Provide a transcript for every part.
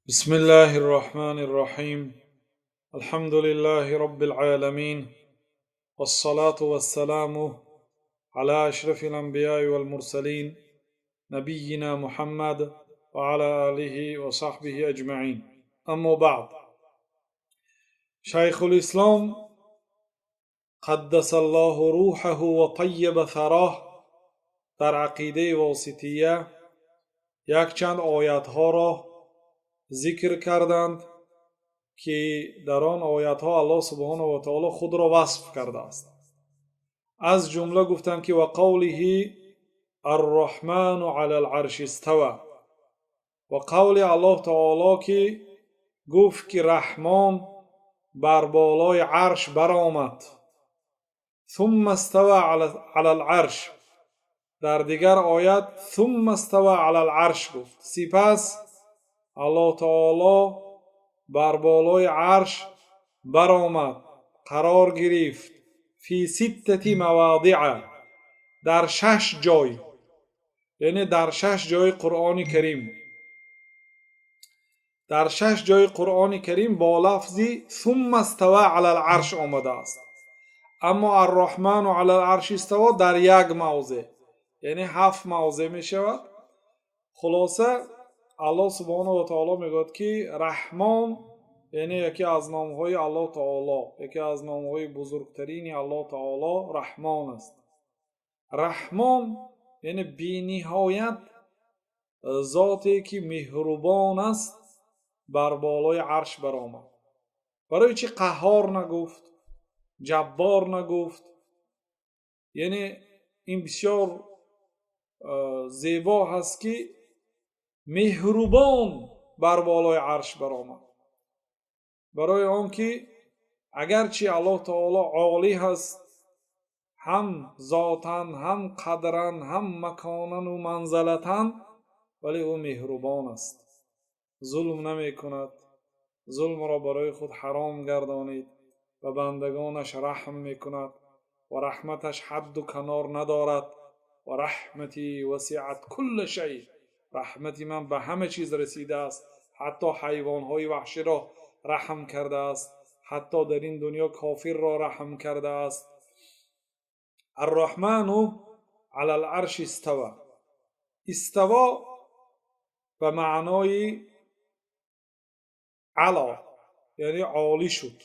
بسم الله الرحمن الرحيم. الحمد لله رب العالمين، والصلاة والسلام على أشرف الأنبياء والمرسلين، نبينا محمد وعلى آله وصحبه أجمعين. أما بعد، شيخ الإسلام قدس الله روحه وطيب ثراه дар Ақидаи Восития якчанд оятҳоро зикр карданд, ки дар он оятҳо Аллоҳ субҳонаҳу ва таоло худро васф кардааст. Аз ҷумла гуфтанд, ки وقوله الرحمن على العرش استوى, ва қавли Аллоҳ таоло, ки гуфт, ки Раҳмон бар болои арш баромад. ثم استوى على العرش. Дар дигар оят ثم استوى على العرش гуфт. Сипас Аллоҳ таоло бар болои арш баромад, қарор гирифт. في ستة مواضع, дар шаш ҷой, яъне дар шаш ҷои Қуръони Карим, дар шаш ҷои Қуръони Карим бо лафзи ثم استوى على العرش омадааст. Аммо الرحمن على العرش استوى дар як мавзеъ, яъне ҳафт мавзеъ мешавад. Хулоса, Аллоҳ субҳонаҳу ва таоло мегӯяд, ки Раҳмон, яъне яке аз номҳои Аллоҳ таоло, яке аз номҳои бузургтарини Аллоҳ таоло Раҳмон аст. Раҳмон, яъне бениҳоят зоте, ки меҳрубон аст, бар болои арш баромад. Барои чӣ Қаҳҳор нагуфт, Ҷаббор нагуфт? Яъне ин бисёр зебо ҳаст, ки меҳрубон бар болои арш баромад. Барои он ки агарчи Аллоҳ таоло олӣ ҳаст, ҳам зотан, ҳам қадран, ҳам маконану манзалатан, вале ӯ меҳрубон аст, зулм намекунад, зулмро барои худ ҳаром гардонид ва бандагонаш раҳм мекунад ва раҳматаш ҳадду канор надорад. ورحمتي وسعت كل شيء, раҳмати ман ба ҳама чиз расидааст. Ҳатто ҳайвонҳои ваҳширо раҳм кардааст, ҳатто дар ин дунё кофирро раҳм кардааст. الرحمن على العرش استوى. استوى ба маънои علا, яъне олӣ шуд,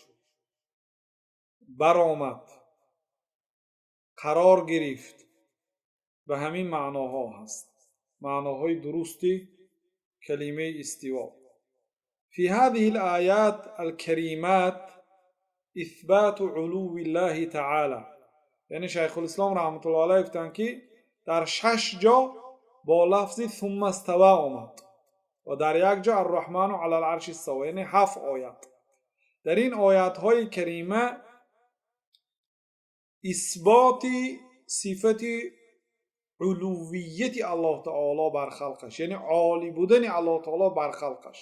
баромад, қарор гирифт, ба ҳамин маъноҳо ҳаст, маъноҳои дурусти калимаи истиво. في هذه الآيات الكريمات إثبات علو الله تعالى. Яъне Шайхулислом раҳматуллоҳ алайҳ гуфтанд, ки дар шаш ҷо бо лафзи ثم استوى омад ва дар як ҷо الرحمن على العرش استوى, яъне ҳафт оят. Дар ин оятҳои карима исботи сифати улуввияти Аллоҳ таоло бар халқаш, яъне олӣ будани Аллоҳ таоло бар халқаш.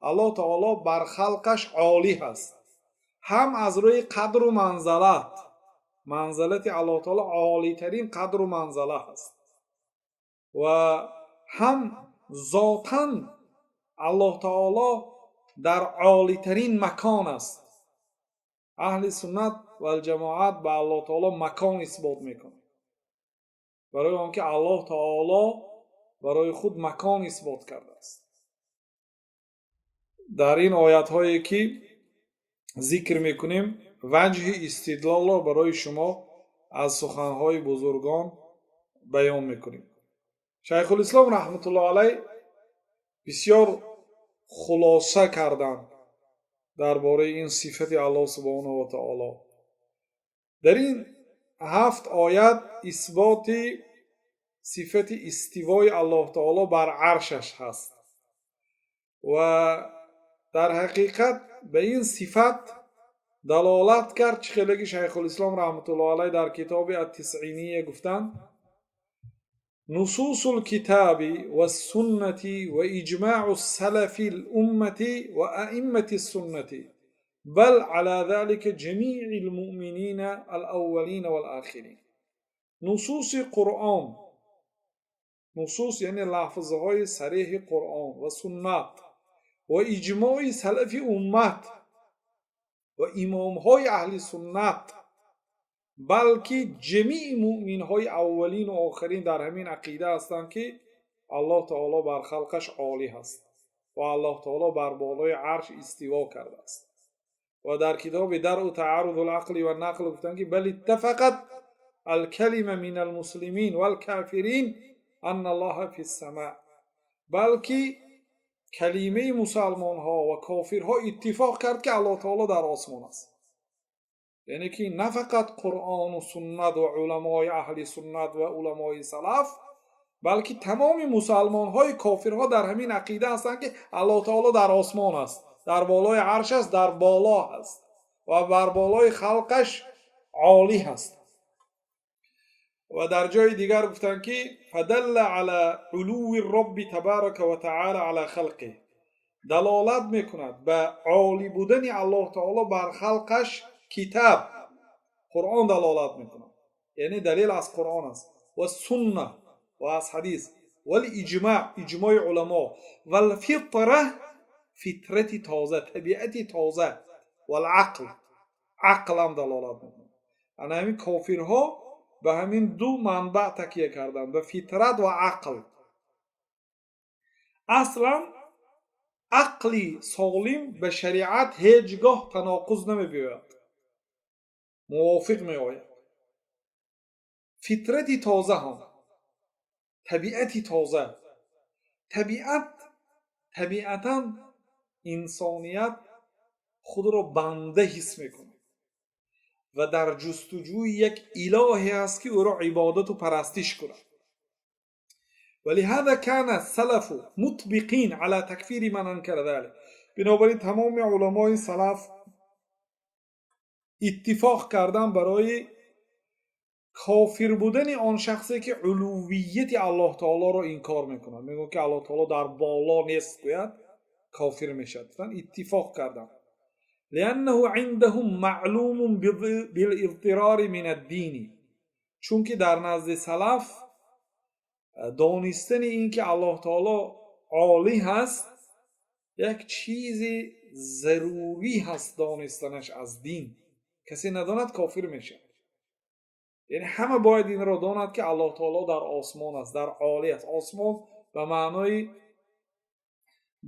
Аллоҳ таоло бар халқаш олӣ ҳаст, ҳам аз рӯи қадру манзалат, манзалати Аллоҳ таоло олитарин қадру манзала ҳаст, ва ҳам зотан Аллоҳ таоло дар олитарин макон аст. Аҳли суннат валҷамоат ба Аллоҳ таоло макон исбот мекунад, барои он ки Аллоҳ таоло барои худ макон исбот кардааст. Дар ин оятҳое, ки зикр мекунем, ваҷҳи истидлолро барои шумо аз суханҳои бузургон баён мекунем. Шайхулислом раҳматуллоҳ алайҳ бисёр хулоса карданд дар бораи ин сифати Аллоҳ субҳонаҳу ва таоло. Дар ин ҳафт оят исботи сифати истивои Аллоҳ таоло бар аршаш ҳаст ва дар ҳақиқат ба ин сифат далолат кард. Чӣ хеле ки Шайхулислом раҳматуллоҳ алайҳ дар китоби Аттисъиния гуфтанд: نصوص الكتاب والسنة وإجماع سلف الأمة وأئمة السنة، بل على ذلك جميع المؤمنين الأولين والآخرين. نصوص قرآن, نصوص یعنی لفظهای صریح قرآن, و سنت. Ва иҷмои салафи уммат ва имомҳои аҳли суннат, балки ҷамии муъминҳои аввалину охирин дар ҳамин ақида ҳастанд, ки Аллоҳ таоло бар халқаш олӣ ҳаст ва Аллоҳ таоло бар болои арш истиво кардааст. Ва дар китоби Даръу таарруду лақли ва нақл гуфтанд, ки بل اتفقت الكلمة من المسلمين والكافرين أن الله في السماء, балки калимаи мусалмонҳо ва кофирҳо иттифоқ кард, ки Аллоҳ таоло дар осмон аст. Яъне ки на фақат Қуръону суннат ва уламои аҳли суннат ва уламои салаф, балки тамоми мусалмонҳои кофирҳо дар ҳамин ақида ҳастанд, ки Аллоҳ таоло дар осмон аст, дар болои арш аст, дар боло ҳаст ва бар болои халқаш олӣ ҳаст. Ва дар ҷои дигар гуфтанд, ки فدل على علو الرب تبارك وتعالى على خلقه, далолат мекунад ба олӣ будани Аллоҳ таоло бар халқаш китаб, Қуръон далолат мекунад, яъне далел аз Қуръон аст, والسنة, ва аз ҳадис, والإجماع, иҷмои уламо, والفطرة, фитрати тоза, табиати тоза, والعقل, ақлам далолат мекунад. Ана ҳамин кофирҳо ба ҳамин ду манбаъ такя карданд, ба фитрат ва ақл. Аслан ақли солим ба шариат ҳеҷ гоҳ таноқуз намебиёяд, мувофиқ меояд. Фитрати тоза ҳам, табиати тоза, табиат, табиатан инсоният худро банда ҳис мекунад ва дар ҷустуҷӯи як илоҳе аст, ки ӯро ибодату парастиш кунад. ولهذا كان السلف مطبقين على تكفير من أنكر ذلك. Бинобар ин тамоми уламои салаф иттифоқ кардан барои кофир будани он шахсе, ки улувияти Аллоҳ таолоро инкор мекунад, мегӯяд, ки Аллоҳ таоло дар боло нест, гӯяд, кофир мешавад. Иттифоқ карданд. لأنه عندهم معلوم بالاضطرار من الدين, чунки дар назди салаф донистани ин ки Аллоҳ таоло олӣ ҳаст, як чизи зарурӣ ҳаст. Донистанаш аз дин, касе надонад, кофир мешавад. Яъне ҳама бояд инро донад, ки Аллоҳ таоло дар осмон аст, дар олӣ аст. Осмон ба маънои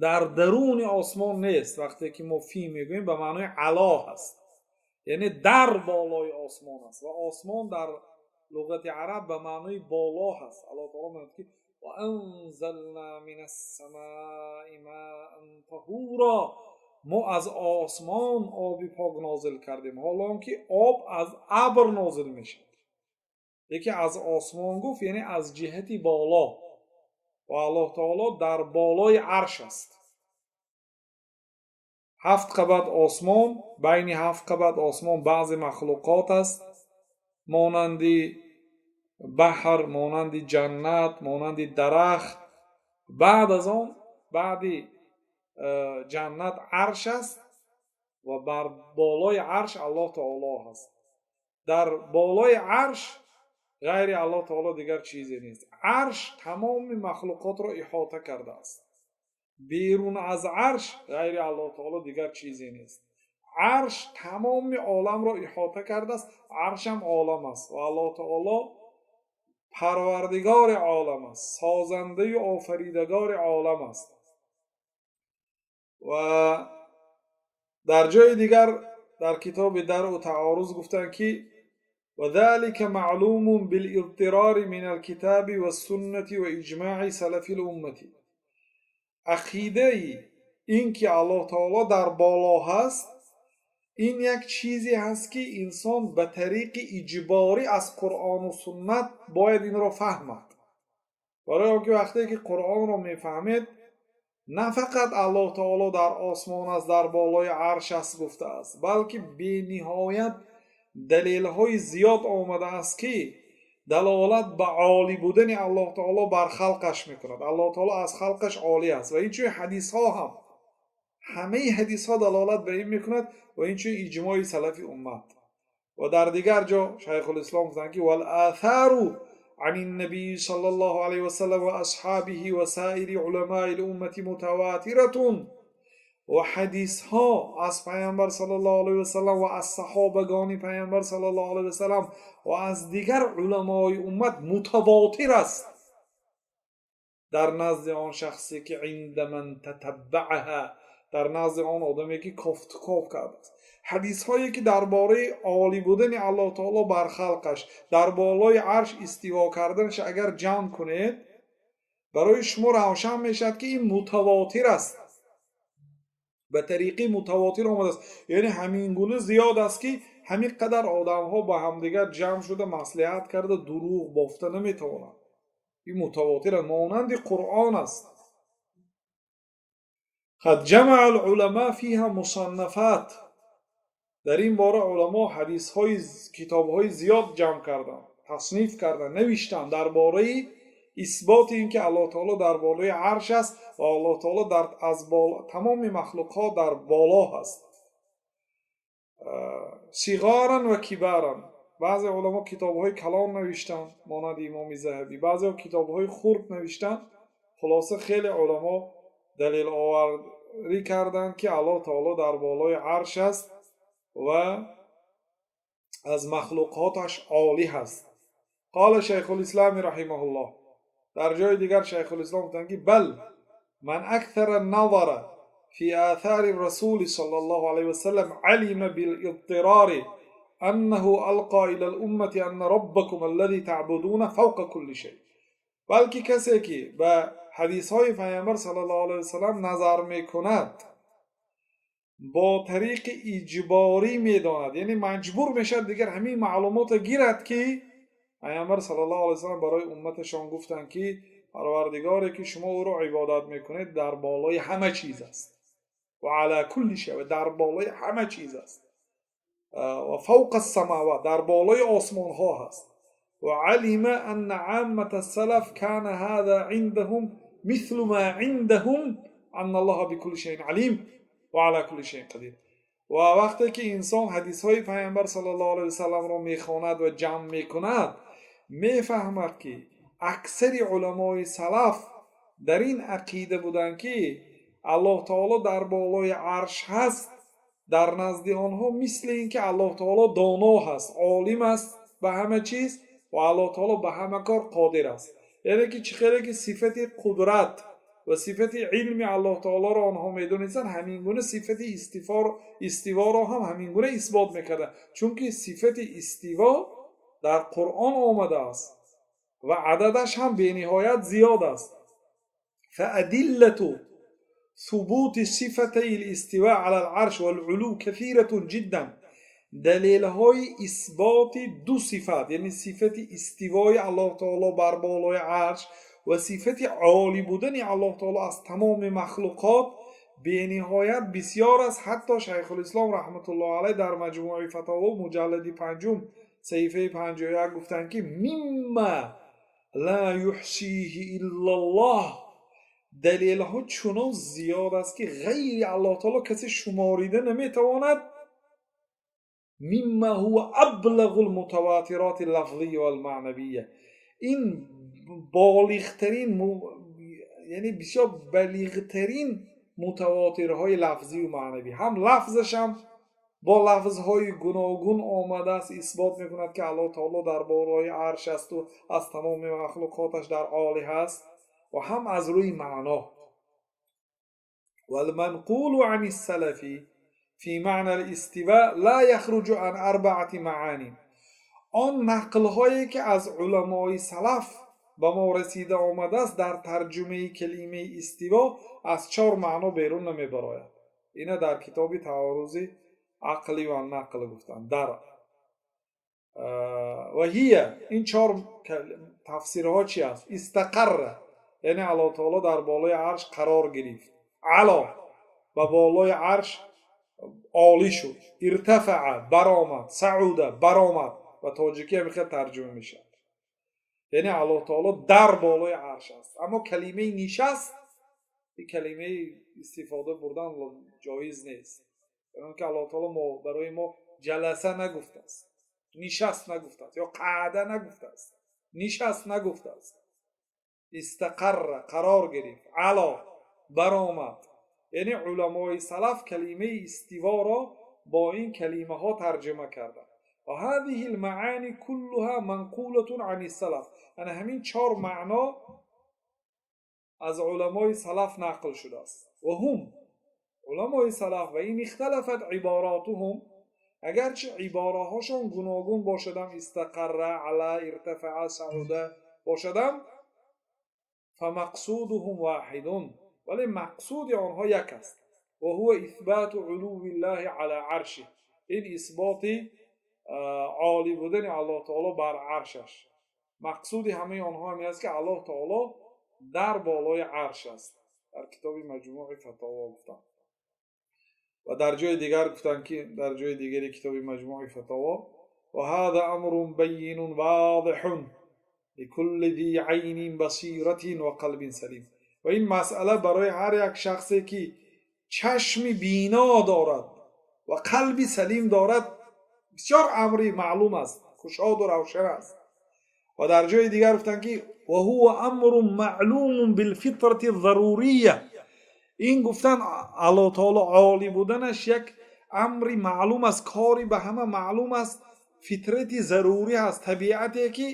дар даруни осмон нест. Вақте ки мо في мегӯем, ба маънои على ҳаст, яъне дар болои осмон аст. Ва осмон дар луғати араб ба маънои боло ҳаст. Аллоҳ таоло мегӯяд, ки وأنزلنا من السماء ماء طهورا, мо аз осмон оби пок нозил кардем, ҳолон ки об аз абр нозил мешавад, лекин аз осмон гуфт, яъне аз ҷиҳати боло. Ва Аллоҳ таоло дар болои арш аст. Ҳафт қабат осмон, байни ҳафт қабат осмон баъзе махлуқот аст, монанди баҳр, монанди ҷаннат, монанди дарахт. Баъд аз он, баъди ҷаннат арш аст ва бар болои арш Аллоҳ таоло ҳаст. Дар болои арш ғайри Аллоҳ таоло дигар чизе нест. Арш тамоми махлуқотро иҳота кардааст. Берун аз арш ғайри Аллоҳ таоло дигар чизе нест. Арш тамоми оламро иҳота кардааст, аршам олам аст ва Аллоҳ таоло парвардигори олам аст, созандаю офаридагори олам аст. Ва дар ҷои дигар дар китоби Даръу таоруз гуфтанд, ки وذلك معلوم بالاضطرار من الكتاب والسنة وإجماع سلف الأمة. Ақидаи ин ки Аллоҳ таоло дар боло ҳаст, ин як чизе ҳаст, ки инсон ба тариқи иҷборӣ аз Қуръону суннат бояд инро фаҳмад. Барои он ки вақте ки Қуръонро мефаҳмед, на фақат Аллоҳ таоло дар осмон аст, дар болои арш аст гуфтааст, балки бениҳоят далелҳои зиёд омадааст, ки далолат ба олӣ будани Аллоҳ таоло бар халқаш мекунад. Аллоҳ таоло аз халқаш олӣ аст. Ва инчунин ҳадисҳо ҳам, ҳамаи ҳадисҳо далолат ба ин мекунад ва инчунин иҷмои салафи уммат. Ва дар дигар ҷо Шайхулислом гуфтанд, ки والآثار عن النبي صلى الله عليه وسلم وأصحابه وسائر علماء الأمة متواترة. Ва ҳадисҳо аз Паёмбар саллаллоҳу алайҳи васаллам ва аз саҳобагони Паёмбар саллаллоҳу алайҳи васаллам ва аз дигар уламои уммат мутавотир аст дар назди он шахсе ки عند من تتبعها, дар назди он одаме ки кофтуков кардааст ҳадисҳое ки дар бораи олӣ будани Аллоҳ таоло бар халқаш, дар болои арш истиво карданаш, агар ҷамъ кунед, барои шумо равшан мешавад, ки ин мутавотир аст, ба тариқи мутавотир омадааст. Яъне ҳамин гуна зиёд аст, ки ҳамин қадар одамҳо ба ҳамдигар ҷамъ шуда, маслиҳат карда, дурӯғ бофта наметавонанд. Ин мутавотир аст, монанди Қуръон аст. قد جمع العلماء فيها مصنفات. Дар ин бора уламо ҳадисҳои, китобҳои зиёд ҷамъ карданд, тасниф карданд, навиштанд дар бораи исботи ин ки Аллоҳ таоло дар болои арш аст ва Аллоҳ таоло дар аз тамоми махлуқҳо дар боло ҳаст. صغارا وكبارا. Баъзе уламо китобҳои калон навиштанд, монанди Имоми Заҳабӣ, баъзеҳо китобҳои хурд навиштанд. Хулоса, хеле уламо далеловарӣ карданд, ки Аллоҳ таоло дар болои арш аст ва аз махлуқоташ олӣ ҳаст. قال شيخ الإسلام رحمه الله. Дар ҷои дигар Шайхулислом гуфтанд, ки بل من أكثر النظر في آثار الرسول صلى الله عليه وسلم علم بالاضطرار أنه ألقى إلى الأمة أن ربكم الذي تعبدون فوق كل شيء. Балки касе ки ба ҳадисҳои Пайғамбар саллаллоҳу алайҳи васаллам назар мекунад, бо тариқи иҷборӣ медонад, яъне маҷбур мешавад дигар ҳамин маълумотро гирад, ки Пайғамбар саллаллоҳу алайҳи васаллам барои умматашон гуфтанд, ки Парвардигоре ки шумо ӯро ибодат мекунед, дар болои ҳама чиз аст. وعلى كل شيء, дар болои ҳама чиз аст. وفوق السماوات, дар болои осмонҳо ҳаст. وعلم أن عامة السلف كان هذا عندهم مثل ما عندهم أن الله بكل شيء عليم وعلى كل شيء قدير. Ва вақте ки инсон ҳадисҳои Пайғамбар саллаллоҳу алайҳи васалламро мехонад ва ҷамъ мекунад, мефаҳмад, ки аксари уламои салаф дар ин ақида буданд, ки Аллоҳ таоло дар болои арш ҳаст. Дар назди онҳо мисли ин ки Аллоҳ таоло доно ҳаст, олим аст ба ҳама чиз ва Аллоҳ таоло ба ҳама кор қодир аст. Яъне ки чӣ хеле ки сифати қудрат ва сифати илми Аллоҳ таолоро онҳо медонистанд, ҳамин гуна сифати истиворо ҳам ҳамин гуна исбот мекарданд, чунки сифати истиво дар Қуръон омадааст ва ададаш ҳам бениҳоят зиёд аст. فأدلة ثبوت صفتي الاستواء على العرش والعلو كثيرة جدا. Далелҳои исботи ду сифат, яъне сифати истивои Аллоҳ таоло бар болои арш ва сифати олӣ будани Аллоҳ таоло аз тамоми махлуқот, бениҳоят бисёр аст. Ҳатто Шайхулислом раҳматуллоҳ алайҳ дар Маҷмӯи Фатово, муҷаллади панҷум, саҳифаи 51 гуфтанд, ки مما لا يحصيه إلا الله. Далелҳо чунон зиёд аст, ки ғайри Аллоҳ таоло касе шуморида наметавонад. مما هو أبلغ المتواترات اللفظية والمعنوية. Ин болиғтарин, яъне бисёр балиғтарин мутавотирҳои лафзию маънавӣ, ҳам лафзашам бо лафзҳои гуногун омадааст, исбот мекунад, ки Аллоҳ таоло дар болои арш асту аз тамоми махлуқоташ дар олӣ ҳаст, ва ҳам аз рӯи маъно. والمنقول عن السلف في معنى الاستواء لا يخرج عن أربعة معان. Он нақлҳое ки аз уламои салаф ба мо расида омадааст дар тарҷумаи калимаи истиво, аз чор маъно берун намебарояд. Ина дар китоби Таорузи ақлӣ ва нақл гуфтанд. Дар وهي, ин чор тафсирҳо чи аст? استقر, яъне Аллоҳ таоло дар болои арш қарор гирифт. علا, ба болои арш олӣ шуд. ارتفع, баромад. صعد, баромад. Ба тоҷикӣ ҳамин хел тарҷума мешавад. Яъне Аллоҳ таоло дар болои арш аст, аммо калимаи нишаст, ин калимаи истифода бурдан ҷоиз нест, ки Аллоҳ таоло барои мо جلس нагуфтааст, нишаст нагуфтааст ё قعد нагуфтааст, нишаст нагуфтааст. استقر, қарор гирифт. علا, баромад. Яъне уламои салаф калимаи истиворо бо ин калимаҳо тарҷума карданд. Ва ҳазиҳи лмаани куллуҳа манқулатун ани салаф. Ана ҳамин чор маъно аз уламои салаф нақл шудааст. Ва ҳум, уламои салаф, ва ин ихталафат иборотуҳум, агарчи ибораҳошон гуногун бошадам, истақарра, ала, иртафаа, сауда бошадам, фамақсудуҳум воҳидун, вале мақсуди онҳо як аст. Ва ҳува исбату улувви ллаҳи ала арши, ин исботи олӣ будани Аллоҳ таоло бар аршаш. Мақсуди ҳамаи онҳо ҳамин аст, ки Аллоҳ таоло дар болои арш аст. Дар китоби Маҷмӯи Фатово гуфтам ва дар ҷои дигар гуфтанд, ки дар ҷои дигари китоби Маҷмӯи Фатово: ва ҳаза амрун байинун возиҳун ликулли зи айнин басиратин ва қалбин салим. Ва ин масъала барои ҳар як шахсе, ки чашми бино дорад ва қалби салим дорад, бисёр амри маълум аст, кушоду равшан аст. Ва дар ҷои дигар гуфтанд, ки ва ҳува амрун маълумун билфитрати зарурия. Ин гуфтан Аллоҳ таоло олӣ буданаш як амри маълум аст, кори ба ҳама маълум аст, фитрати зарурӣ ҳаст, табиате ки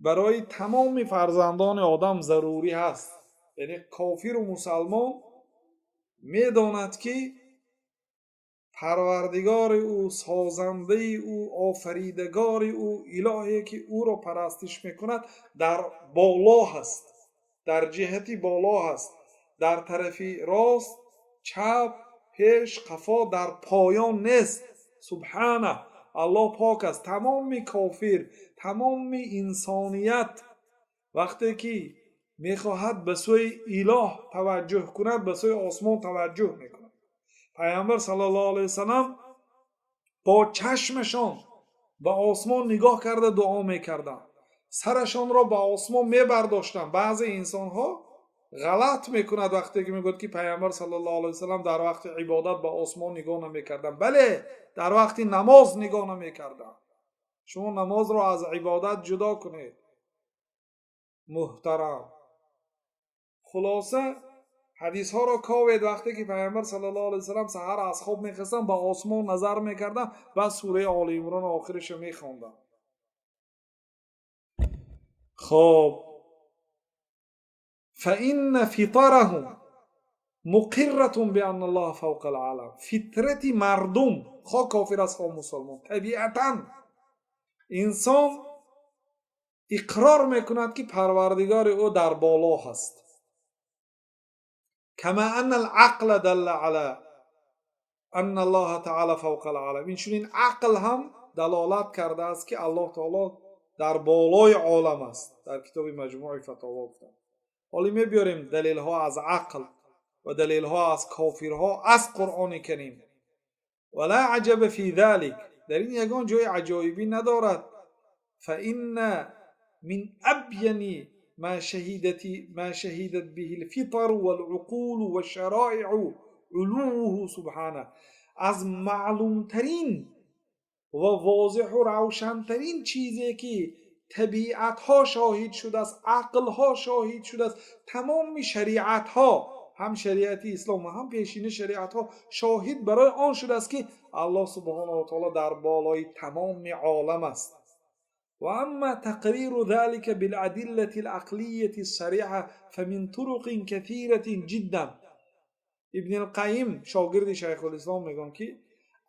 барои тамоми фарзандони одам зарурӣ ҳаст. Яъне кофиру мусалмон медонад, ки парвардигори ӯ, созандаи ӯ, офаридагори ӯ, илоҳе ки ӯро парастиш мекунад, дар боло ҳаст, дар ҷиҳати боло ҳаст, дар тарафи рост, чап, пеш, қафо, дар поён нест. Субҳана, Аллоҳ пок аст. Тамоми кофир, тамоми инсоният вақте ки мехоҳад ба сӯи илоҳ таваҷҷӯҳ кунад, ба сӯи осмон таваҷҷӯҳ мекунад. Пайғамбар саллаллоҳу алайҳи васаллам бо чашмашон ба осмон нигоҳ карда дуо мекарданд, сарашонро ба осмон мебардоштанд. Баъзе инсонҳо ғалат мекунад вақте ки мегӯяд, ки пайғамбар саллаллоҳу алайҳи васаллам дар вақти ибодат ба осмон нигоҳ намекарданд. Бале, дар вақти намоз нигоҳ намекарданд. Шумо намозро аз ибодат ҷудо кунед, муҳтарам. Хулоса, ҳадисҳоро ковед. Вақте ки пайғамбар саллаллоҳу алайҳи васаллам саҳар аз хоб мехестанд, ба осмон назар мекарданд, баъд сураи Оли Имрон охирашро мехонданд. Хоб, фаинна фитараҳум муқирратун бианна Аллоҳа фавқа алалам. Фитрати мардум, хо кофир аст, хо мусулмон, табиатан инсон иқрор мекунад, ки парвардигори ӯ дар боло ҳаст. Кама анна алақла далла ала анна Аллоҳа таала фавқа алалам. Инчунин ақл ҳам далолат кардааст, ки Аллоҳ таоло дар болои олам аст. Дар китоби Маҷмӯи Фатово гуфтанд. Ҳоле мебиёрем далелҳо аз ақл ва далелҳо аз кофирҳо аз Қуръони Карим. Ва ла аҷаба фи залик, дар ин ягон ҷои аҷоибӣ надорад. Фаинна мин абяни ма шаҳидат биҳи лфитару валуқулу вашшароиъу улувуҳу субҳана. Аз маълумтарин ва возеҳу равшантарин чизе ки табиатҳо шоҳид шудааст, ақлҳо шоҳид шудааст, тамоми шариатҳо, ҳам шариати ислом ва ҳам пешини шариатҳо шоҳид барои он шудааст, ки Аллоҳ субҳонаҳу ва таоло дар болои тамоми олам аст. Ва амма тақриру залика биладиллати алақлияти ссариҳа фамин туруқин касиратин ҷиддан. Ибни Алқайим, шогирди Шайхулислом, мегӯянд, ки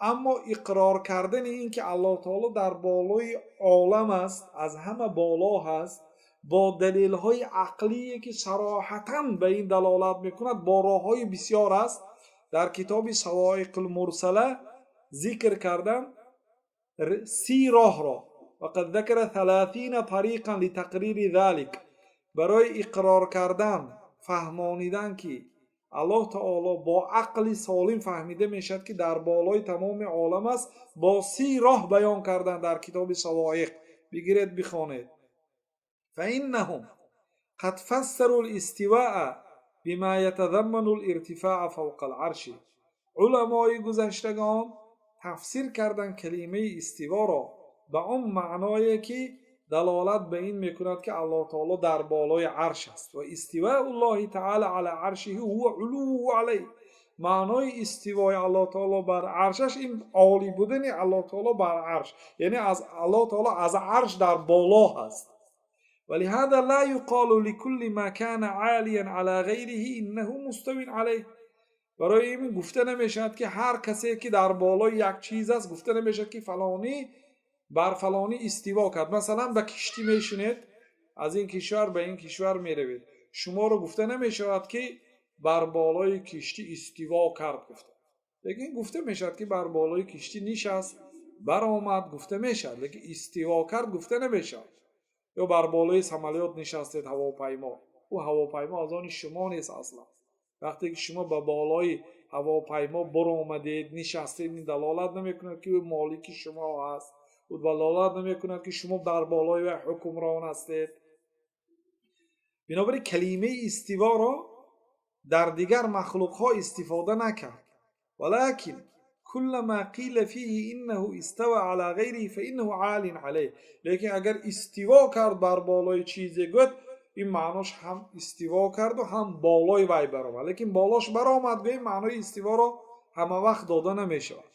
аммо иқрор кардани ин ки Аллоҳ таоло дар болои олам аст, аз ҳама боло ҳаст, бо далелҳои ақлие ки сароҳатан ба ин далолат мекунад, бо роҳҳои бисёр аст. Дар китоби Савоиқулмурсала зикр кардан 30 роҳро. Вақад закара 30 тариқан литақрири залик. Барои иқрор кардан, фаҳмонидан, ки Аллоҳ таоло бо ақли солим фаҳмида мешавад, ки дар болои тамоми олам аст, бо 30 роҳ баён кардан дар китоби Савоиқ. Бигиред, бихонед. Фаиннаҳум қад фассару листиваа бима ятазамману лиртифаа фавқа аларши. Уламои гузаштагон тафсир кардан калимаи истиворо ба он маъное, ки далолат ба ин мекунад, ки Аллоҳ таоло дар болои арш аст. Ва истивауллоҳи таала ала аршиҳи ҳува улуввуҳу алайҳ. Маънои истивои Аллоҳ таоло бар аршаш ин олӣ будани Аллоҳ таоло бар арш, яъне аз Аллоҳ таоло аз арш дар боло ҳаст. ولهذا لا يقال لكل ما كان عاليا على غيره إنه مستو عليه. Барои ин гуфта намешавад, ки ҳар касе ки дар болои як чиз аст, гуфта намешавад, ки фалонӣ бар фалонӣ истиво кард. Масалан, ба киштӣ мешинед, аз ин кишвар ба ин кишвар меравед, шуморо гуфта намешавад, ки бар болои киштӣ истиво кард гуфта. Лекин гуфта мешавад, ки бар болои киштӣ нишаст, баромад гуфта мешавад, лекин истиво кард гуфта намешавад. Ё бар болои самолёт нишастед, ҳавопаймо, ӯ ҳавопаймо аз они шумо нест аслан. Вақте ки шумо ба болои ҳавопаймо баромадед, нишастед, ин далолат намекунад, ки ӯ молики шумо ҳаст, ӯ далолат намекунад, ки шумо дар болои вай ҳукмрон ҳастед. Бинобар ин калимаи истиворо дар дигар махлуқҳо истифода накард. ولكن كل ما قيل فيه إنه استوى على غيره فإنه عال عليه. Лекин агар истиво кард бар болои чизе гӯяд, ин маънош ҳам истиво карду, ҳам болои вай баромад. Лекин болош баромад гӯем, маънои истиворо ҳама вақт дода намешавад.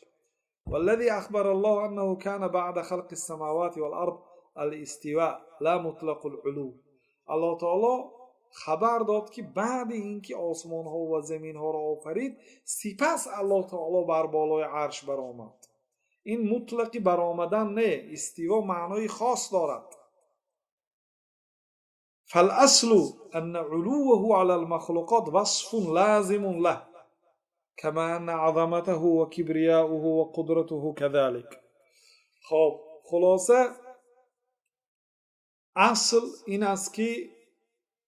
والذي أخبر الله أنه كان بعد خلق السماوات والأرض الاستواء لا مطلق العلو. Аллоҳ таоло хабар дод, ки баъди ин ки осмонҳо ва заминҳоро офарид, сипас Аллоҳ таоло бар болои арш баромад. Ин мутлақи баромадан не, истиво маънои хос дорад. فالأصل أن علوه على المخلوقات وصف لازم له كما أن عظمته وكبرياؤه وقدرته كذلك. خب، خلاصه асл ин аст, ки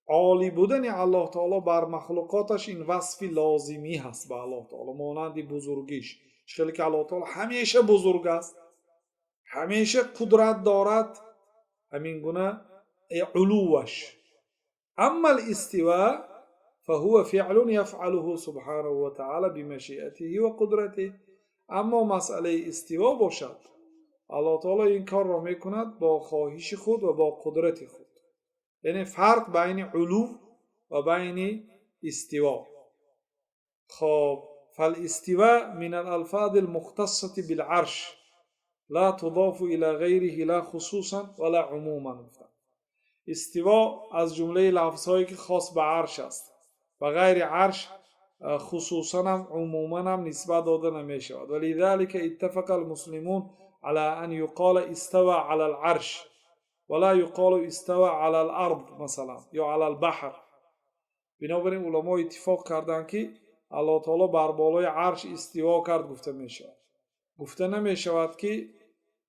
олӣ будани Аллоҳ таоло бар махлуқоташ ин васфи лозимӣ ҳаст ба Аллоҳ таоло, монанди бузургиш. Чӣ хеле ки Аллоҳ таоло ҳамеша бузург аст, ҳамеша қудрат дорад, ҳамин гуна улуваш. أما الاستواء فهو فعل يفعله سبحانه وتعالى بمشيئته وقدرته. Аммо масъалаи истиво бошад, Аллоҳ таоло ин корро мекунад бо хоҳиши худ ва бо қудрати худ. Яъне фарқ байни улув ва байни истиво. Хоб, فالاستواء من الألفاظ المختصة بالعرش لا تضاف إلى غيره لا خصوصا ولا عموما. Истиво аз ҷумлаи лафзҳое ки хос ба арш аст, ба ғайри арш хусусанам, умуманам нисбат дода намешавад. ولذلك اتفق المسلمون على أن يقال استوى على العرش ولا يقال استوى على الأرض مثلا ё على البحر. Бинобар ин уламо иттифоқ карданд, ки Аллоҳ таоло бар болои арш истиво кард гуфта мешавад, гуфта намешавад, ки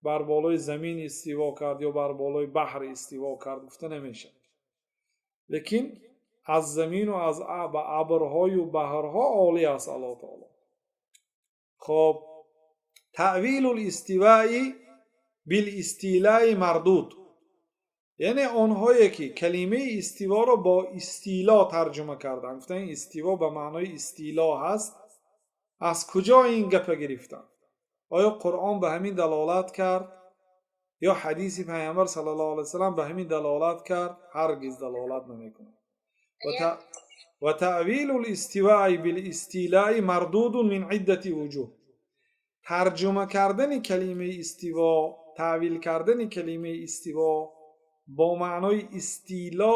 бар болои замин истиво кард ё бар болои баҳр истиво кард гуфта намешавад. Лекин аз замину аз абрҳою баҳрҳо олӣ аст Аллоҳ таоло. Хоб, تأويل الاستواء بالاستيلاء مردود. Яъне онҳое ки калимаи истиворо бо истило тарҷума карданд, гуфтанд, истиво ба маънои истило ҳаст. Аз куҷо ин гапа гирифтанд? Оё Қуръон ба ҳамин далолат кард ё ҳадиси Пайғамбар саллаллоҳу алайҳи васаллам ба ҳамин далолат кард? Ҳаргиз далолат намекунад. وتأويل الاستواء بالاستيلاء مردود من عدة وجوه. Тарҷума кардани калимаи истиво, таъвил кардани калимаи истиво бо маънои истило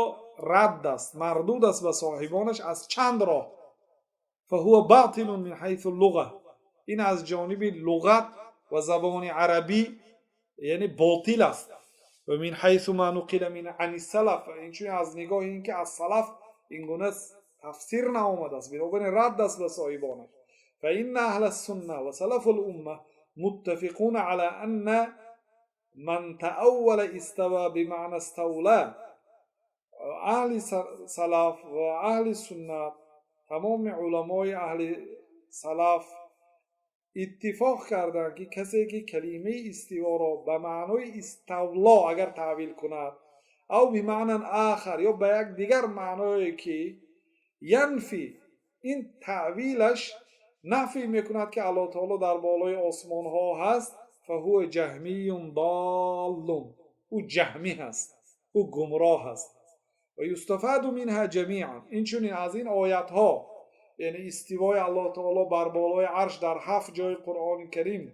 радд аст, мардуд аст ба соҳибонаш аз чанд роҳ. فهو باطل من حيث اللغة. Ин аз ҷониби луғат ва забони арабӣ, яъне ботил аст. ومن حيث ما نقل من عن السلف. Инчунин аз нигоҳи ин ки аз салаф ин гуна тафсир наомадааст, бинобар ин радд аст ба соҳибонаш. فإن أهل السنة وسلف الأمة متفقون على أن من تأول استوى بمعنى استولى. Аҳли салаф ва аҳли суннат, тамоми уламои аҳли салаф иттифоқ карданд, ки касе ки калимаи истиворо ба маънои иставло агар таъвил кунад, أو بمعنى آخر ё ба як дигар маъное ки ينفي, ин таъвилаш нафй мекунад, ки Аллоҳ таоло дар болои осмонҳо ҳаст, فهو جهمي ضال. Ӯ ҷаҳмӣ ҳаст, ӯ гумроҳ аст. ويستفاد منها جميعا. Инчунин аз ин оятҳо Яъне истивои Аллоҳ таоло бар болои арш дар ҳафт ҷои Қуръони Карим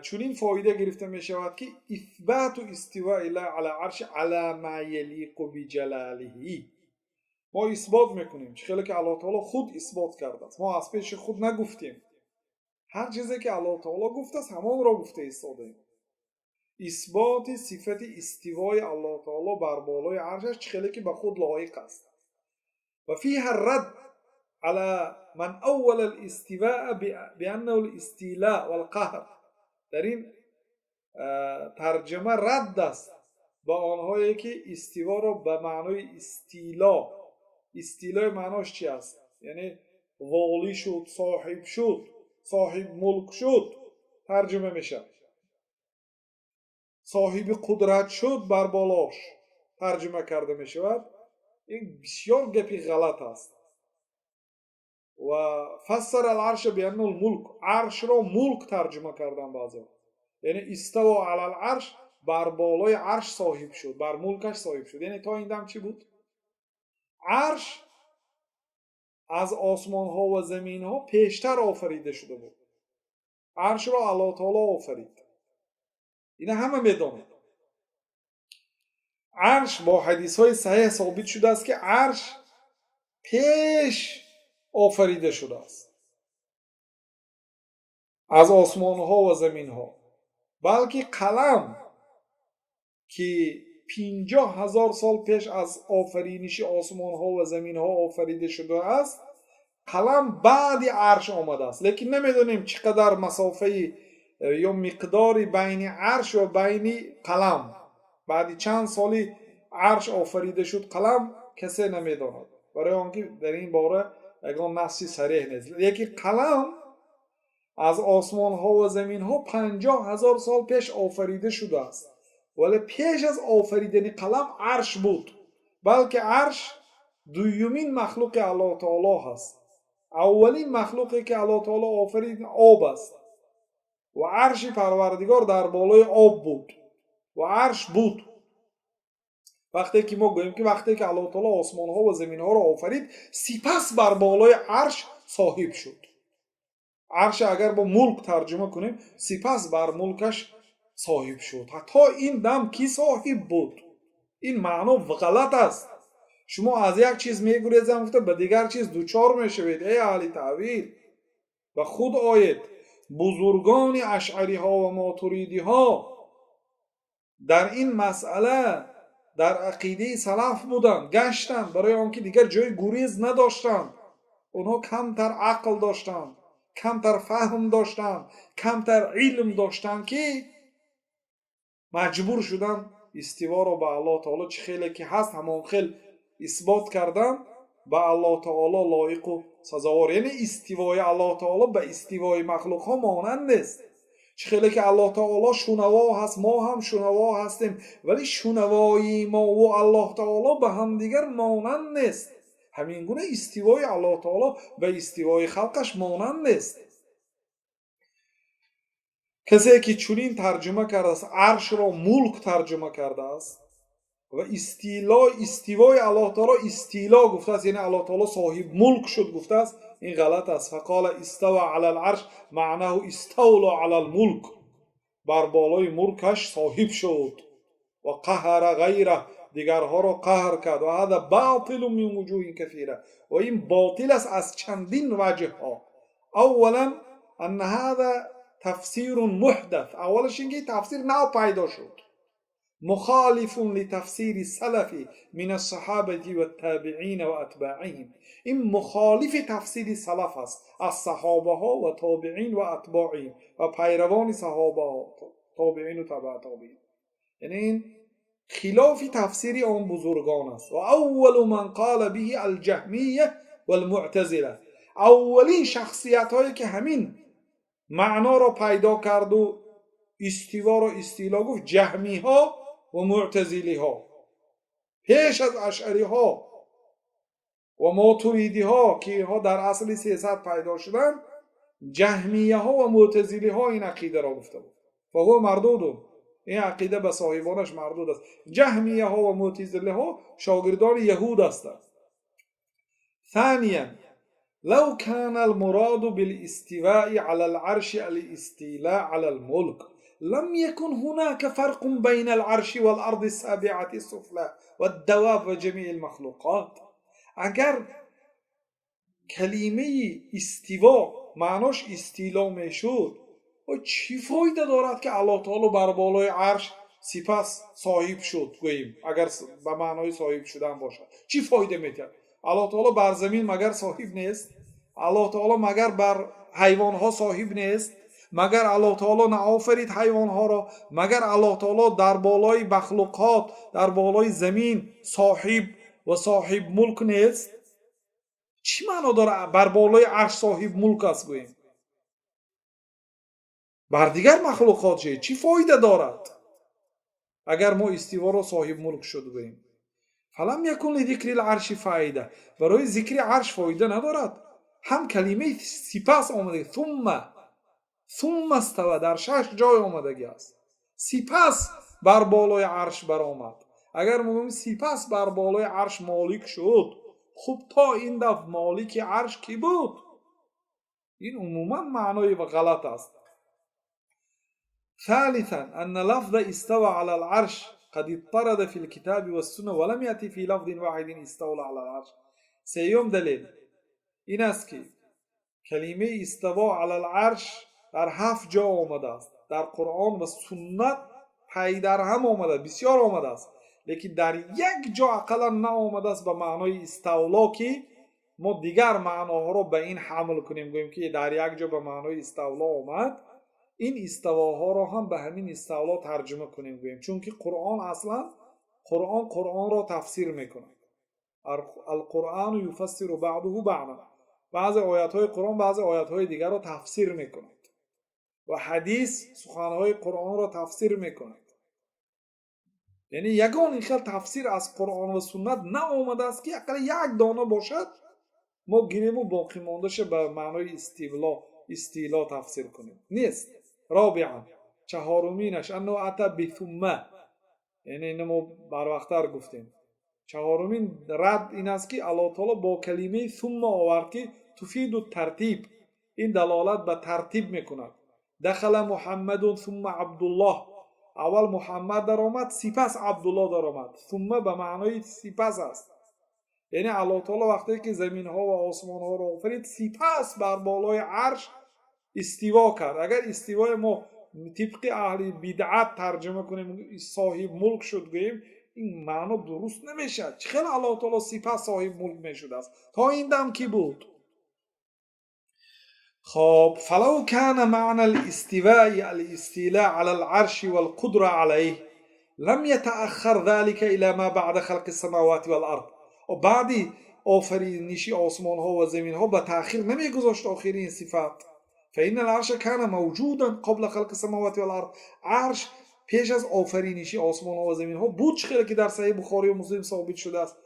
чунин фоида гирифта мешавад, ки исбату истивои иллаҳи ала арши ала ма ялиқу биҷалолиҳи. Мо исбот мекунем, чӣ хеле ки Аллоҳ таоло худ исбот кардааст. Мо аз пеши худ нагуфтем. Ҳар чизе ки Аллоҳ таоло гуфтааст, ҳамонро гуфта истодаем. Исботи сифати истивои Аллоҳ таоло бар болои аршаш, чӣ хеле ки ба худ лоиқ аст. Ва фиҳа радд ала ман аввала ал-истиваа бианнаҳу ал-истилаа вал-қаҳр. Дар ин тарҷима радд аст ба онҳое ки истиворо ба маънои истило, истилои маънош чи аст? Яъне волӣ шуд, соҳиб шуд, соҳиб мулк шуд тарҷума мешавад, соҳиби қудрат шуд бар болош тарҷума карда мешавад. Ин бисёр гапи ғалат аст. Ва фассара ал-арша бианнаҳу ал-мулк, аршро мулк тарҷума кардан баъзеҳо. Яъне иставо алал арш, бар болои арш соҳиб шуд, бар мулкаш соҳиб шуд. Яъне то ин дам чӣ буд? Арш аз осмонҳо ва заминҳо пештар офарида шуда буд. Аршро Аллоҳ таоло офарид. Ина ҳама медонад. Арш бо ҳадисҳои саҳеҳ собит шудааст, ки арш пеш офарида шудааст аз осмонҳо ва заминҳо. Балки қалам, ки 50 000 сол пеш аз офариниши осмонҳо ва заминҳо офарида шудааст, қалам баъди арш омадааст. Лекин намедонем, чӣ қадар масофаи ё миқдори байни арш ва байни қалам, баъди чанд соли арш офарида шуд қалам, касе намедонад, барои он ки дар ин бора ягон насси сареҳ нест. Лекин қалам аз осмонҳо ва заминҳо 50 000 сол пеш офарида шудааст, вале пеш аз офаридани қалам арш буд. Балки арш дуюмин махлуқи Аллоҳ таоло ҳаст. Аввалин махлуқе ки Аллоҳ таоло офарид, об аст ва арши Парвардигор дар болои об буд ва арш буд. Вақте ки мо гӯем, ки вақте ки Аллоҳ таоло осмонҳо ва заминҳоро офарид, сипас бар болои арш соҳиб шуд, арша агар бо мулк тарҷума кунем, сипас бар мулкаш соҳиб шуд, то ин дам кӣ соҳиб буд? Ин маъно ғалат аст. Шумо аз як чиз мегурезам гуфта, ба дигар чиз дучор мешавед. Эй аҳли таъвил, ба худ оед. Бузургони ашъариҳо ва мотуридиҳо дар ин масъала дар ақидаи салаф буданд, гаштанд, барои он ки дигар ҷои гурез надоштанд. Онҳо камтар ақл доштанд, камтар фаҳм доштанд, камтар илм доштанд, ки маҷбур шуданд истиворо ба Аллоҳ таоло чӣ хеле ки ҳаст, ҳамон хел исбот кардан ба Аллоҳ таоло лоиқу сазовор. Яъне истивои Аллоҳ таоло ба истивои махлуқҳо монанд нест. Чӣ хеле ки Аллоҳ таоло шунаво ҳаст, мо ҳам шунаво ҳастем, вале шунавоии мову Аллоҳ таоло ба ҳамдигар монанд нест. Ҳамин гуна истивои Аллоҳ таоло ба истивои халқаш монанд нест. Касе ки чунин тарҷума кардааст, аршро мулк тарҷума кардааст ва истило, истивои Аллоҳ таоло истило гуфтааст, яъне Аллоҳ таоло соҳиб мулк шуд гуфтааст, ин ғалат аст. Фақола истава ала л-арш маънаҳу иставла ала л-мулк, бар болои мулкаш соҳиб шуд, ва қаҳара ғайраҳ, дигарҳоро қаҳр кард. Ва ҳаза ботилун мин вуҷуҳин касира, ва ин ботил аст аз чандин ваҷҳҳо. Аввалан, анна ҳаза тафсирун муҳдас, аввалаш ин ки тафсир нав пайдо шуд, мухолифун литафсири салафи мин ассаҳобати ваттабиина ва атбаъиҳим, ин мухолифи тафсири салаф аст аз саҳобаҳо ва тобиин ва атбоиҳим ва пайравони саҳобаҳо, тобиину табаа тобиин. Яъне ин хилофи тафсири он бузургон аст. Ва аввалу ман қола биҳи алҷаҳмия валмуътазила, аввалин шахсиятҳое ки ҳамин маъноро пайдо карду истиворо истило гуфт, ҷаҳмиҳо ва муътазилиҳо, пеш аз ашъариҳо ва мотуридиҳо, ки инҳо дар асри 300 пайдо шуданд, ҷаҳмияҳо ва муътазилиҳо ин ақидаро гуфта буд. Фаҳува мардудун, ин ақида ба соҳибонаш мардуд аст. Ҷаҳмияҳо ва муътазилиҳо шогирдони яҳуд ҳастанд. ثانيا لو كان المراد بالاستواء على العرش الاستيلاء على الملك لم يكن هناك فرق بين العرش والأرض السابعة السفلى والدواب وجميع المخلوقات. اگر کلمه استوا معناش استیلا میشد، چی فایده دارد که الله تعالی بر بالای عرش سپس صاحب شد گوییم؟ اگر به معنای صاحب شدن باشد چی فایده میدهد؟ الله تعالی بر زمین مگر صاحب نیست؟ الله تعالی مگر بر حیوانها صاحب نیست؟ مگر الله تعالی نآفرید حیوانها را؟ مگر الله تعالی در بالای مخلوقات، در بالای زمین صاحب و صاحب ملک نیست؟ چی معنا داره بر بالای عرش صاحب ملک است گوییم؟ بر دیگر مخلوقات چی فایده دارد اگر ما استوا را صاحب ملک شد گوییم؟ فلم یکن لذکر العرش فایده، برای ذکر عرش فایده ندارد. هم کلمه سپس آمده، ثم استوی در 6 جای آمدگی است. سپس بر بالای عرش برآمد. اگر ما بگوییم سپس بر بالای عرش مالک شد، خب تا این دفعه مالک عرش کی بود؟ این عموما معنای غلط است. ثالثا أن لفظ استوى على العرش قد اضطرد في الكتاب والسنة ولم يأتي في لفظ واحد استولى على العرش. سیوم دلیل این است که کلمه استوا علی العرش در 7 جا آمده است، در قرآن و سنت پی در هم آمده، بسیار آمده است، لیکن در یک جا اقلا نآمده است به معنای استولا که ما دیگر معناها را به این حمل کنیم، گوییم که در یک جا به معنای استولا آمد، این استواها را هم به همین استولا ترجمه کنیم گوییم، چون که قرآن اصلا قرآن را تفسیر میکند. القرآن یفسر بعضه بعضا، بعض آیت های قرآن بعض آیت های دیگر را تفسیر میکند و حدیث سخنهای قرآن را تفسیر میکند. یعنی یگان این خیل تفسیر از قرآن و سنت نآمده است که اقل یک دانه باشد ما گیریم و باقی ماندهش به معنای استیلا تفسیر کنیم، نیست. رابعا چهارمینش انه اتى بثم، یعنی اینو ما بر وقت‌تر گفتیم. چهارمین رد این است که الله تعالی با کلمه ثم آورد که تفید الترتیب، این دلالت به ترتیب میکند. دخل محمد ثم عبدالله، اول محمد در آمد سپس عبدالله در آمد. ثم به معنای سپس است، یعنی الله تعالی وقتی که زمین ها و آسمان ها را آفرید سپس بر بالای عرش استوا کرد. اگر استوای ما طبق اهل بدعت ترجمه کنیم صاحب ملک شد گوییم، این معنا درست نمیشد. چه خیلی الله تعالی سپس صاحب ملک میشد است؟ تا این دم کی بود؟ خب فلو كان معنى الاستواء الاستيلاء على العرش والقدرة عليه لم يتأخر ذلك إلى ما بعد خلق السماوات والأرض. و بعدی آفرینشی آسمان ها و زمین ها به تأخیر نمیگذاشت آخرین صفات. فإن العرش كان موجودا قبل خلق السماوات والأرض، عرش پیش از آفرینشی آسمان ها و زمین ها بود، چه خیلی که در صحیح بخاری و مسلم ثابت شده است.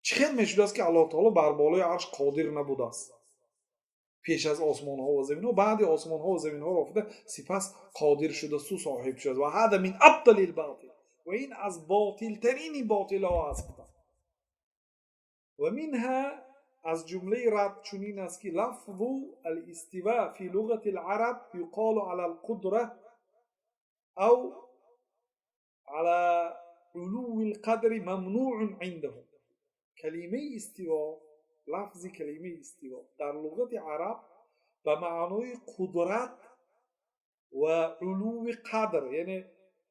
چه خیلی میشده است که الله تعالی بر بالای عرش قادر نبوده است پیش از آسمان ها و زمین ها، بعد آسمان ها و زمین ها را آفریده سپس قادر شده سو صاحب شده. و هذا من ابطل الباطل، و این از باطل ترین باطل ها است. و منها از جمله رد چنین است که لفظ الاستواء فی لغة العرب یقال على القدرة او على علو القدر ممنوع عندهم. کلمه استوا، لفظ کلمه استوا در لغت عرب به معنای قدرت و علو قدر، یعنی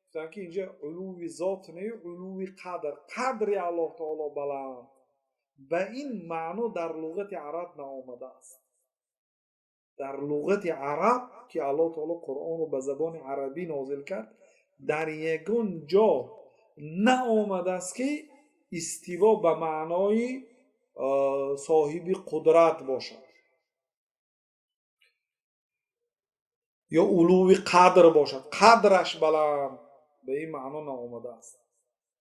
گفتن که اینجا علو ذات نه، علو قدر، قدر الله تعالی بلند، به این معنا در لغت عرب نآمده است. در لغت عرب که الله تعالی قرآن رو به زبان عربی نازل کرد، در یگان جا نآمده است که استوا به معنای صاحب قدرت باشد یا علو قدر باشد، قدرش بلند، به این معنا نآمده است.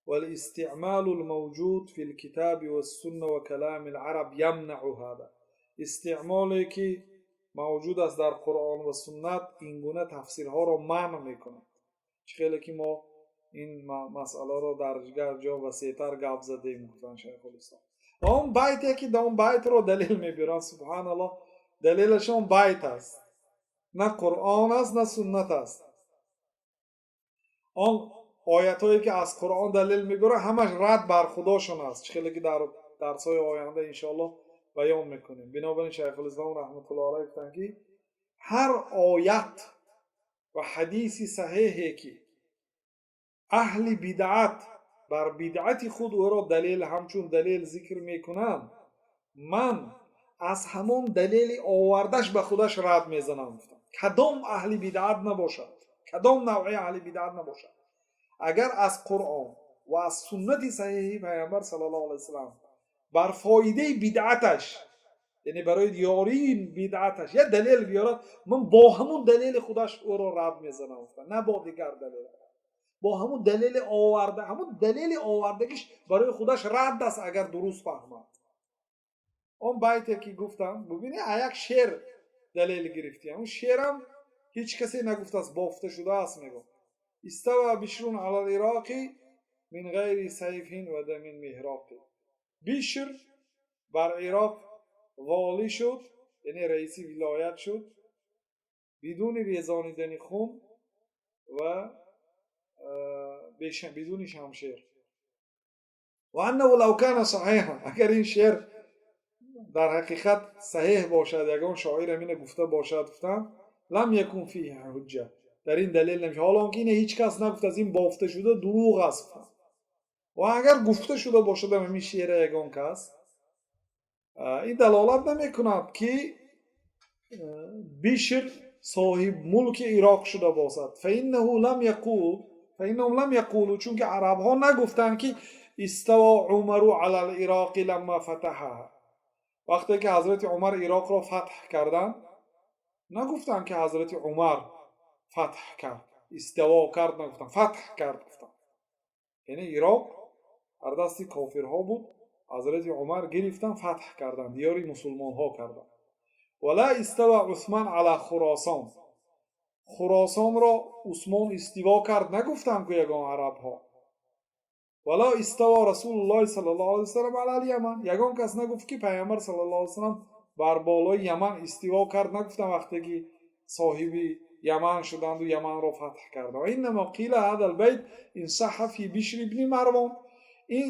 والاستعمال الموجود في الكتاب والسنة وكلام العرب يمنع هذا. استعمالی که موجود است در قرآن و سنت این گونه تفسیرها را منع میکند. خیلی که ما این مسئله را در دیگر جا وسیع‌تر گپ زدیم، گفتن شیخ الاسلام. Ва он байте ки он байтро далел мебиёранд, субҳаналлоҳ, далелашон байт аст, на Қуръон аст, на суннат аст. Он оятҳое ки аз Қуръон далел мебиёранд, ҳамаш рад бар худошон аст, чӣ хеле ки дар дарсҳои оянда иншоаллоҳ баён мекунем. Бинобар ин Шайхулислом раҳматуллоҳ алайҳ гуфтанд, ки ҳар оят ва ҳадиси саҳеҳе ки аҳли бидъат бар бидъати худ ӯро далел, ҳамчун далел зикр мекунанд, ман аз ҳамон далели овардаш ба худаш рад мезанам, гуфтам. Кадом аҳли бидъат набошад, кадом навъи аҳли бидъат набошад, агар аз Қуръон ва аз суннати саҳеҳи Пайғамбар саллаллоҳу алайҳи васаллам бар фоидаи бидъаташ, яъне барои ёрии бидъаташ, як далел биёрад, ман бо ҳамун далели худаш ӯро рад мезанам, на бо дигар далел, бо ҳамун далели оварда. Ҳамун далели овардагиш барои худаш рад аст, агар дуруст фаҳмад. Он байте ки гуфтам, бубинед, а як шеър далел гирифтӣ. Он шеърам ҳеҷ касе нагуфтааст, бофта шудааст. Мегӯ: استوى بشر على العراق من غير سيف ودم مهراق. Бишр бар Ироқ волӣ шуд, яъне раиси вилоят шуд, бидуни резонидани хун ва бидуни шамшер. وأنه لو كان صحيحا, агар ин шеър дар ҳақиқат саҳеҳ бошад, ягон шоир ҳамина гуфта бошад, гуфтанд, لم يكن فيه حجة, дар ин далел намешавад, ҳоло он ки ина ҳеҷ кас нагуфтааст, ин бофта шуда, дурӯғ аст. Ва агар гуфта шуда бошадам ҳамин шеъра ягон кас, ин далолат намекунад, ки Бишр соҳиб мулки Ироқ шуда бошад. فإنهم لم يقولوا, чунки арабҳо нагуфтанд, ки استوى عمر على العراق لما فتحها. Вақте ки ҳазрати Умар Ироқро фатҳ карданд, нагуфтанд, ки ҳазрати Умар фатҳ кард, истиво кард нагуфтанд, фатҳ кард гуфтанд. Яъне Ироқ дар дасти кофирҳо буд, ҳазрати Умар гирифтанд, фатҳ карданд, диёри мусулмонҳо карданд. ولا استوى عثمان على خراسان. Хуросонро Усмон истиво кард нагуфтанд ку ягон арабҳо. ولا استوى رسول الله صلى الله عليه وسلم على اليمن. Ягон кас нагуфт, ки Пайғамбар саллаллоҳу алайҳи васаллам бар болои Яман истиво кард нагуфтанд, вақте ки соҳиби Яман шуданду Яманро фатҳ карданд. وإنما قيل هذا البيت إن صح في بشر بن مروان. Ин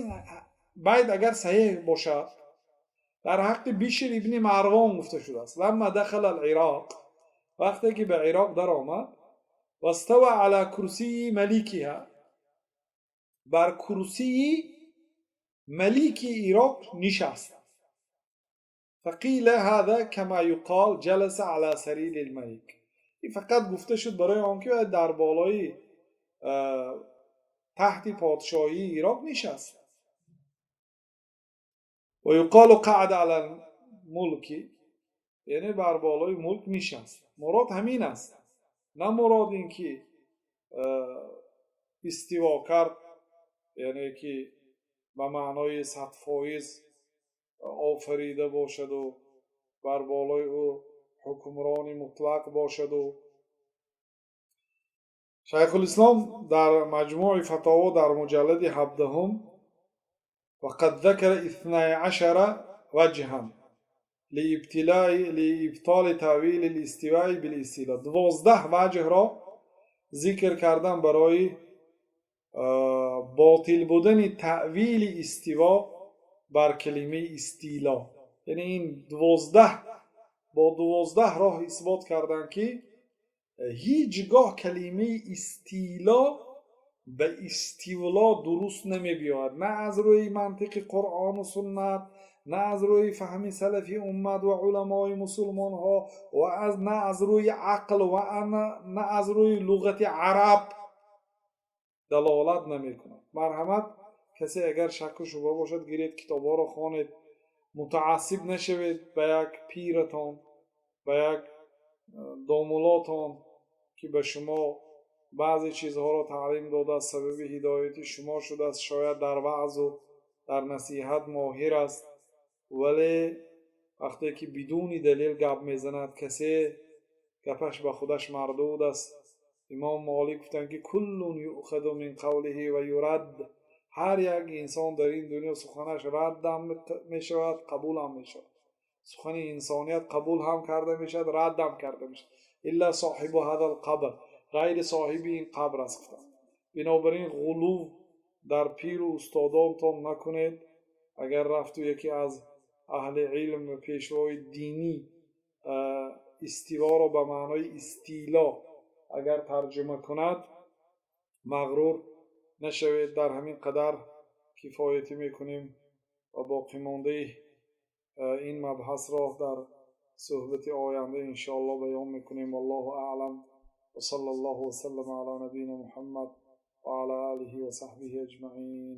байт агар саҳеҳ бошад, дар ҳаққи Бишр ибни Марвон гуфта шудааст. لما دخل العراق, вақте ки ба Ироқ даромад, واستوى على كرسي ملكها, бар курсии малики Ироқ нишаст. فقيل هذا كما يقال جلس على سرير الملك. Ин фақат гуфта шуд барои он ки дар болои тахти подшоҳии Ироқ нишаст. ويقال قعد على الملك, яъне бар болои мулк нишаст. Мурод ҳамин аст, на мурод ин ки истиво кард, яъне ки ба маънои 100% офарида бошаду бар болои ӯ ҳукмрони мутлақ бошаду. Шайхулислом дар Маҷмӯи Фатово дар муҷаллади 17-ум: وقد ذكر 12 وجها لإبطال تأويل الاستواء بالاستيلاء. 12 ваҷҳро зикр кардан барои ботил будани таъвили истиво бар калимаи истило. Яъне ин 12, бо 12 роҳ исбот карданд, ки ҳеҷ гоҳ калимаи истило ба истивло дуруст намебиёяд, на аз рӯи мантиқи Қуръону суннат, на аз рӯи фаҳми салафи уммат ва уламои мусулмонҳо, ва на аз рӯи ақл, ва на аз рӯи луғати араб далолат намекунад. Марҳамат, касе агар шакку шубҳа бошад, гиред, китобҳоро хонед, мутаассиб нашавед ба як пиратон, ба як домулотон, ки ба шумо баъзе чизҳоро таълим додааст, сабаби ҳидояти шумо шудааст, шояд дар ваъзу дар насиҳат моҳир аст, вале вақте ки бидуни далел гап мезанад касе, гапаш ба худаш мардуд аст. Имом Молик гуфтанд, ки كل يؤخذ من قوله ويرد. Ҳар як инсон дар ин дунё суханаш раддам мешавад, қабулам мешавад. Сухани инсоният қабул ҳам карда мешавад, раддам карда мешавад. Илла соҳибу ҳазал қабр, ғайри соҳиби ин қабр аст, гуфтанд. Бинобар ин ғулув дар пиру устодонтон накунед. Агар рафту яке аз аҳли илм ва пешвои динӣ истиворо ба маънои истило агар тарҷума кунад, мағрур нашавед. Дар ҳамин қадар кифоятӣ мекунем ва боқимондаи ин мабҳасро дар суҳбати оянда иншоаллоҳ баён мекунем. Валлоҳу аълам, ва салла Аллоҳу васаллама ала набийина Муҳаммад ва ала олиҳи ва саҳбиҳи аҷмаин.